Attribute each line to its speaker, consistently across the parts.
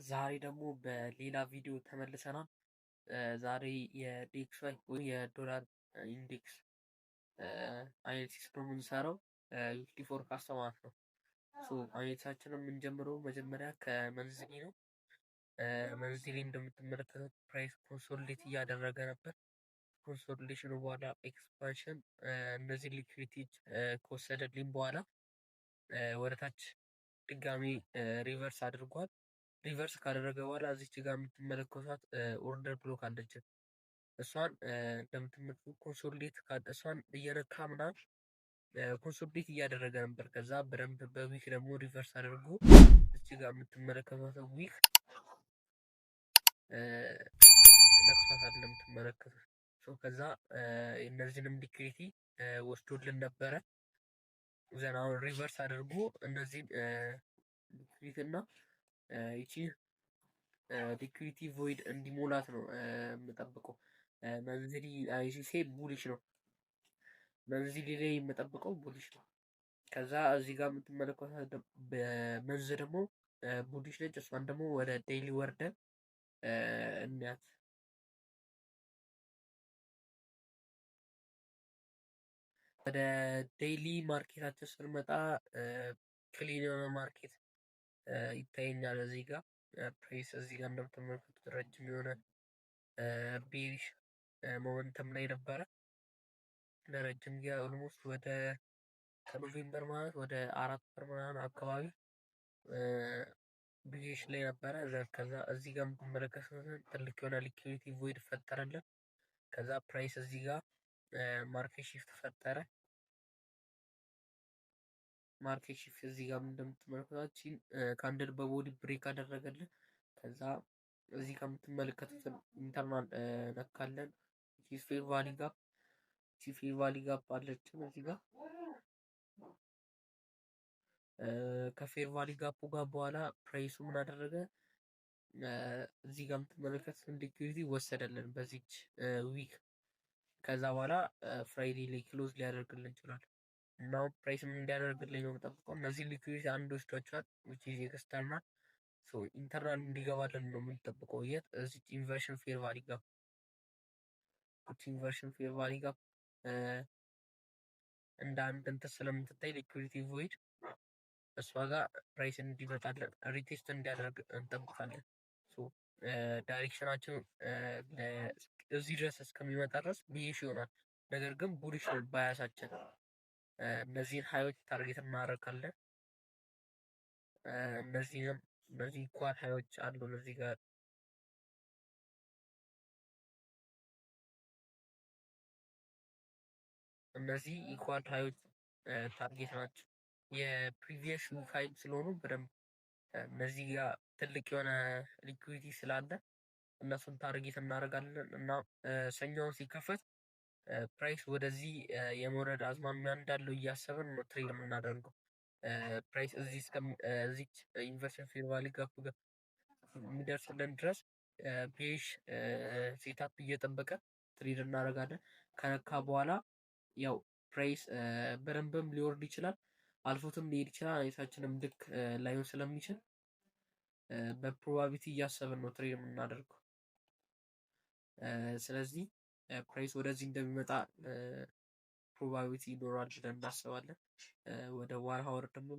Speaker 1: ዛሬ ደግሞ በሌላ ቪዲዮ ተመልሰናል። ዛሬ የ DXY ወይ የዶላር index analysis ነው የምንሰራው፣ weekly forecast ማለት ነው። So analysis ኣችንን የምንጀምረው መጀመሪያ ከ monthly ነው። Monthly እንደምትመለከቱት price consolidate እያደረገ ነበር። Consolidation ኑ በኋላ expansion እነዚህ liquidity ከወሰደልኝ በኋላ ወደ ታች ድጋሚ reverse አድርጓል። Reverse ካደረገ በኋላ እዚች ጋር የምትመለከቷት order block አለችን። እሷን እንደምትመለከቱት consolidate እሷን እየነካ ምናምን consolidate እያደረገ ነበር። ከዛ በደንብ በ wick ደግሞ reverse አድርጎ እዚህ ጋር የምትመለከቷት wick ነክቷታል እንደምትመለከቱት። ከዛ እነዚህንም liquidity ወስዶልን ነበረ። Then አሁን reverse አድርጎ እነዚህን liquidity እና ይቺ liquidity void እንዲሞላት ነው የምጠብቀው። Monthly አይሲሴ bullish ነው። Monthly ላይ የምጠብቀው bullish ነው። ከዛ እዚህ ጋር የምትመለከቷት በ month ደግሞ bullish ነች። እሷን ደግሞ ወደ daily ወርደን እንያት። ወደ daily market ኣችን ስንመጣ clean የሆነ market ይታየኛል። እዚህ ጋር price እዚህ ጋር እንደምትመለከቱት ረጅም የሆነ bearish momentum ላይ ነበረ ለረጅም ጊዜ፣ almost ወደ ከ November ማለት ወደ 4 ወር ምናምን አካባቢ bearish ላይ ነበረ። ከዛ እዚህ ጋር የምትመለከቱት ትልቅ የሆነ liquidity void ፈጠረልን። ከዛ price እዚህ ጋር market shift ፈጠረ። Market shift እዚህ ጋር እንደምትመለከቱት candle በ body break አደረገልን። ከዛ እዚህ ጋር የምትመለከቱትን internal ነካለን። Fair value gap፣ fair value gap አለችን እዚህ ጋር። ከ fair value gap ኡ ጋር በኋላ price ኡ ምን አደረገ? እዚህ ጋር የምትመለከቱትን liquidity ወሰደልን በዚች wick። ከዛ በኋላ Friday ላይ close ሊያደርግልን ይችላል። እና አሁን price ምን እንዲያደርግልኝ ነው የምጠብቀው? እነዚህ liquidity አንድ ወስዷቸዋል፣ which is external፣ so internal እንዲገባልን ነው የምንጠብቀው። የት? እዚህ inversion fair value gap። Inversion fair value gap እንደ አንድ እንትን ስለምትታይ liquidity void እሷ ጋር price እንዲመጣልን retest እንዲያደርግ እንጠብቃለን። So direction ኣችን እዚህ ድረስ እስከሚመጣ ድረስ bearish ይሆናል። ነገር ግን bullish ነው bias ኣችን። እነዚህን high ኦች target እናደርጋለን። እነዚህንም እነዚህ equal high ኦች አሉ እዚህ ጋር። እነዚህ equal high ኦች target ናቸው። የ previous high ስለሆኑ በደንብ እነዚህ ጋር ትልቅ የሆነ liquidity ስላለ እነሱን target እናደርጋለን። እና ሰኞውን ሲከፈት price ወደዚህ የመውረድ አዝማሚያ እንዳለው እያሰብን ነው trade የምናደርገው። Price እዚህ እስከ እዚች inversion fair value gap ጋር የሚደርስልን ድረስ bearish setup እየጠበቀ trade እናደርጋለን። ከነካ በኋላ ያው price በደንብም ሊወርድ ይችላል፣ አልፎትም ሊሄድ ይችላል። Analysis ኣችንም ልክ ላይሆን ስለሚችል በ probability እያሰብን ነው trade የምናደርገው። ስለዚህ price ወደዚህ እንደሚመጣ probability ይኖራል ብለን እናስባለን። ወደ one hour ደግሞ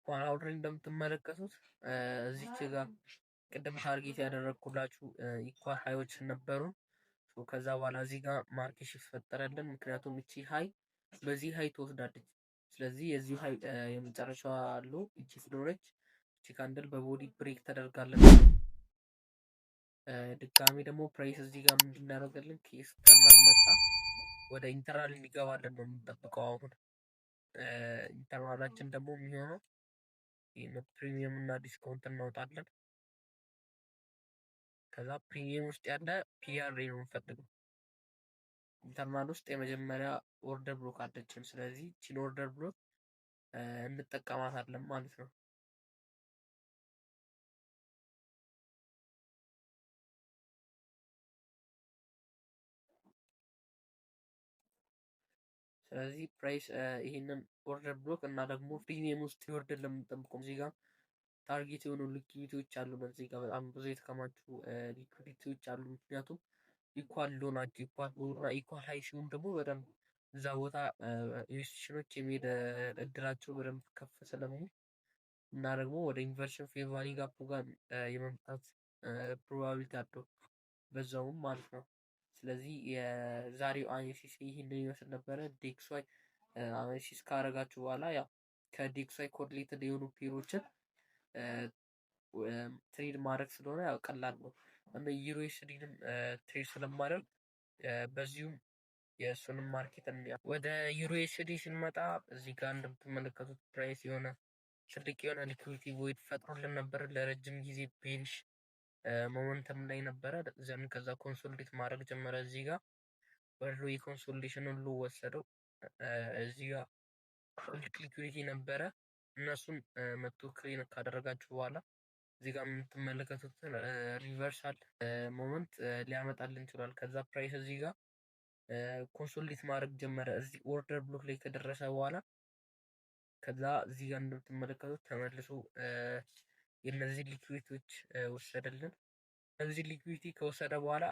Speaker 1: one hour እንደምትመለከቱት እዚች ጋር ቅድም target ያደረግኩላችሁ equal high ኦች ነበሩ። ከዛ በኋላ እዚህ ጋር market shift ፈጠረልን። ምክንያቱም እቺ high በዚህ high ትወስዳለች። ስለዚህ የዚሁ high የመጨረሻዋ low እቺ ስለሆነች እቺ candle በ body break ተደርጋለች። ድጋሚ ደግሞ price እዚህ ጋር ምንድን ያደረገልን? ከ external መጣ፣ ወደ internal እንዲገባልን ነው የምንጠብቀው። አሁን internal ኣችን ደግሞ የሚሆነው premium እና discount እናወጣለን። ከዛ premium ውስጥ ያለ PD array ነው የምንፈልገው። Internal ውስጥ የመጀመሪያ order block አለችን። ስለዚህ ቺን order block እንጠቀማታለን ማለት ነው። ስለዚህ price ይሄንን order block እና ደግሞ premium ውስጥ ይወርድልን ለምንጠብቀው እዚህ ጋር target የሆኑ liquidity ዎች አሉ። በዚህ ጋር በጣም ብዙ የተከማቹ liquidity ዎች አሉ። ምክንያቱም equal low ናቸው። Equal low እና equal high ሲሆን ደግሞ በደንብ እዛ ቦታ institution ኖች የሚሄድ እድላቸው በደንብ ከፍ ስለሚል እና ደግሞ ወደ inversion fair value gap ኡ ጋር የመምጣት probability አለው በዛውም ማለት ነው። ስለዚህ የዛሬው analysis ይህንን ይመስል ነበረ። DXY analysis ካረጋችሁ በኋላ ያው ከ DXY correlated የሆኑ pair ኦችን trade ማድረግ ስለሆነ ያው ቀላል ነው እና EURUSD ንም trade ስለማደርግ በዚሁም የእሱንም market እንያ። ወደ EURUSD ስንመጣ እዚህ ጋር እንደምትመለከቱት price የሆነ ትልቅ የሆነ liquidity void ፈጥሮልን ነበር። ለረጅም ጊዜ bearish momentum ላይ ነበረ። Then ከዛ consolidate ማድረግ ጀመረ። እዚህ ጋር ወርዶ የ consolidation ሁሉ ወሰደው። እዚህ ጋር ትልቅ liquidity ነበረ። እነሱን መቶ clean ካደረጋችሁ በኋላ እዚህ ጋር የምትመለከቱትን reversal moment ሊያመጣልን ይችላል። ከዛ price እዚህ ጋር consolidate ማድረግ ጀመረ። እዚህ order block ላይ ከደረሰ በኋላ ከዛ እዚህ ጋር እንደምትመለከቱት ተመልሶ የእነዚህ liquidity ዎች ወሰደልን። እነዚህ liquidity ከወሰደ በኋላ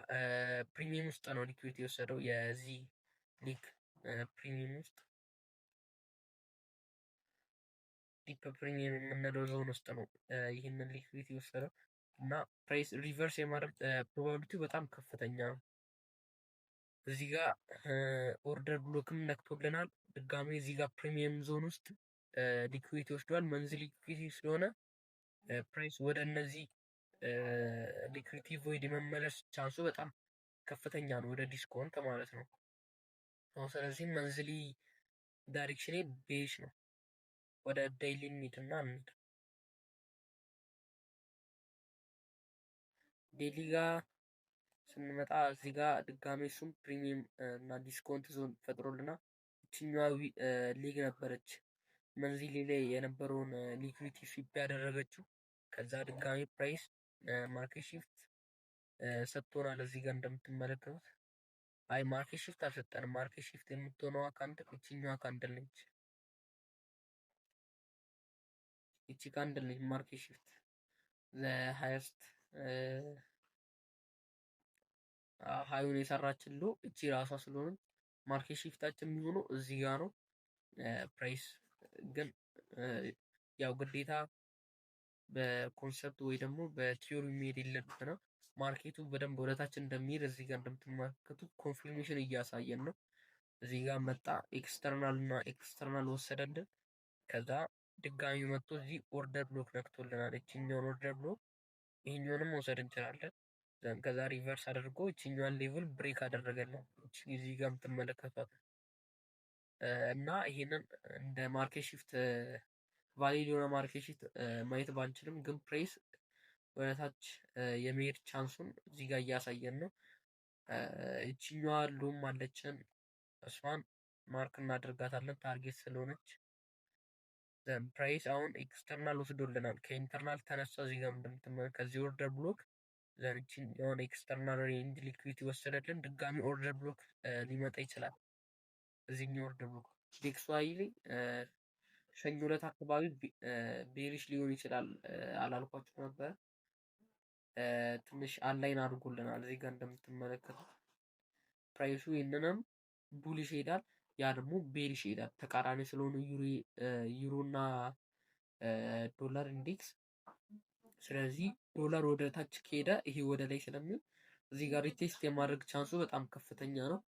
Speaker 1: premium ውስጥ ነው liquidity የወሰደው፣ የዚህ leg premium ውስጥ፣ deep premium የምንለው ዞን ውስጥ ነው ይህንን liquidity የወሰደው እና price reverse የማድረግ probability ው በጣም ከፍተኛ ነው። እዚህ ጋር order block ም ነክቶልናል። ድጋሜ እዚህ ጋር premium zone ውስጥ liquidity ወስዷል። Monthly liquidity ስለሆነ price ወደ እነዚህ liquidity void የመመለስ chance ኡ በጣም ከፍተኛ ነው፣ ወደ discount ማለት ነው። ስለዚህ monthly direction ኔ bearish ነው። ወደ daily እንሂድ እና እንሂድ። Daily ጋር ስንመጣ እዚህ ጋር ድጋሜ እሱም premium እና discount zone ፈጥሮልናል። ይችኛዋ leg ነበረች monthly ላይ የነበረውን liquidity sweep ያደረገችው። ከዛ ድጋሚ price market shift ሰጥቶናል። እዚህ ጋር እንደምትመለከቱት፣ አይ market shift አልሰጠንም። Market shift የምትሆነዋ candle ይችኛዋ candle ነች። ይቺ candle ነች market shift፣ the highest high ኡን የሰራችን low እቺ ራሷ ስለሆነ market shift ኣችን የሚሆነው እዚህ ጋር ነው። Price ግን ያው ግዴታ በ concept ወይ ደግሞ በ theory የሚሄድ የለብንም። Market ኡ በደንብ ወደታችን እንደሚሄድ እዚህ ጋር እንደምትመለከቱት confirmation እያሳየን ነው። እዚህ ጋር መጣ፣ external እና external ወሰደልን። ከዛ ድጋሚ መጥቶ እዚህ order block ነክቶልናል። ይችኛውን order block ይሄኛውንም መውሰድ እንችላለን። ከዛ reverse አድርጎ ይችኛዋን level break አደረገልን። እዚህ ጋር የምትመለከቷት እና ይሄንን እንደ market shift፣ valid የሆነ market shift ማየት ባንችልም ግን price ወደታች የመሄድ chance ኡን እዚህ ጋር እያሳየን ነው። ይችኛዋ low ም አለችን፣ እሷን mark እናደርጋታለን target ስለሆነች። Price አሁን external ወስዶልናል። ከ internal ተነሳ፣ እዚህ ጋር እንደምትመለከቱት ከዚህ order block then የሆነ external range liquidity ወሰደልን። ድጋሚ order block ሊመጣ ይችላል። እዚህኛው order block DXY ላይ ሰኞ ዕለት አካባቢ bearish ሊሆን ይችላል አላልኳችሁ ነበር? ትንሽ align አድርጎልናል። እዚህ ጋር እንደምትመለከቱት price ኡ ይህንንም bullish ይሄዳል፣ ያ ደግሞ bearish ይሄዳል። ተቃራኒ ስለሆኑ ዩሮ እና ዶላር index። ስለዚህ ዶላር ወደ ታች ከሄደ ይሄ ወደ ላይ ስለሚሆን እዚህ ጋር retest የማድረግ chance ኡ በጣም ከፍተኛ ነው።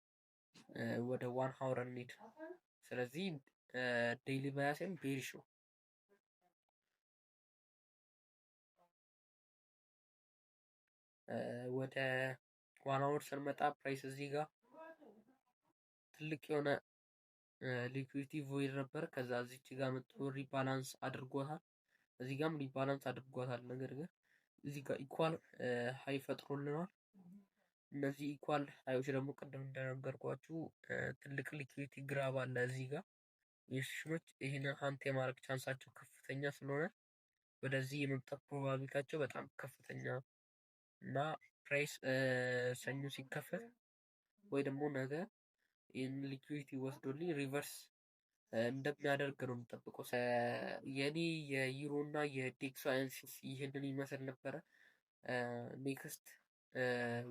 Speaker 1: ወደ 1 hour እንሂድ። ስለዚህ daily bias ኤም bearish ነው። ወደ 1 hour ስንመጣ price እዚህ ጋር ትልቅ የሆነ liquidity void ነበር። ከዛ እዚች ጋር መጥቶ rebalance አድርጎታል። እዚህ ጋርም rebalance አድርጓታል። ነገር ግን እዚህ ጋር equal high ፈጥሮልናል። እነዚህ equal high ኦች ደግሞ ቅድም እንደነገርኳችሁ ትልቅ liquidity grab አለ እዚህ ጋር፣ institution ኖች ይህንን hunt የማድረግ chance ኣቸው ከፍተኛ ስለሆነ ወደዚህ የመምጣት probability ያቸው በጣም ከፍተኛ ነው እና price ሰኞ ሲከፈት ወይ ደግሞ ነገ ይህን liquidity ወስዶልኝ reverse እንደሚያደርግ ነው የምጠብቀው። የኔ የዩሮ እና የ DXY analysis ይህንን ይመስል ነበረ። Next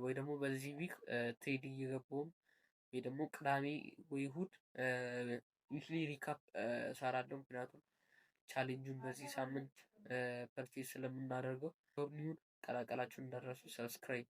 Speaker 1: ወይ ደግሞ በዚህ week trade እየገባውም ወይ ደግሞ ቅዳሜ ወይ እሁድ weekly recap እሰራለሁ። ምክንያቱም challenge ኡን በዚህ ሳምንት purchase ስለምናደርገው ኒውን ቀላቀላችሁ እንዳትረሱ፣ subscribe።